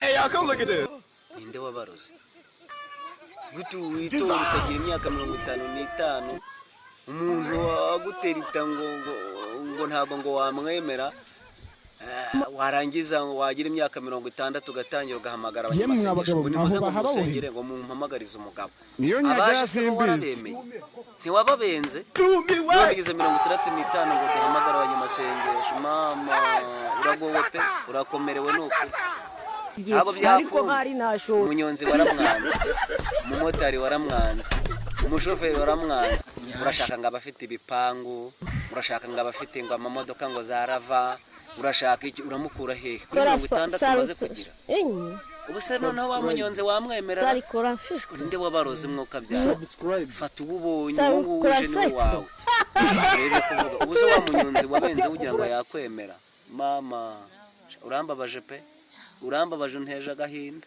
Hey, y'all, come look at this. Ninde wabaroze? Gute witora ukagira imyaka 55, umuntu wagutera ita ngo ntabwo ngo wamwemera? Warangiza ngo wagira imyaka 60 ugatangira ugahamagara Yemwe abanyamasengesho abagabo, ngo nimuze aho ngo bahabawe. musengere, ngo mumpamagarize umugabo. Niyo Abaje se bo nyagasi. Warabemeye, ntiwababenze. None ugeze 65 ngo duhamagare abanyamasengesho. Mama, uragowe pe, urakomerewe, ni ukuri ntabwo Ariko byakunda. hari ntashoboye. Umunyonzi waramwanze, umumotari waramwanze, umushoferi waramwanze. Urashaka ngo abafite ibipangu, urashaka ngo abafite ngo amamodoka, ngo za rava, urashaka iki? Uramukura hehe kuri 60 umaze kugira? Enye. Ubu se noneho wa munyonzi wamwemerera? Sarikora mfite. Ninde wabaroze? Mwuka byara, fata uwo ubonye, uwo nguwo uje niwe wawe. Urebe kuvuga ubu se wa munyonzi wabenze ugira ngo yakwemera? Mama, urambabaje pe, urambabaje, unteje agahinda.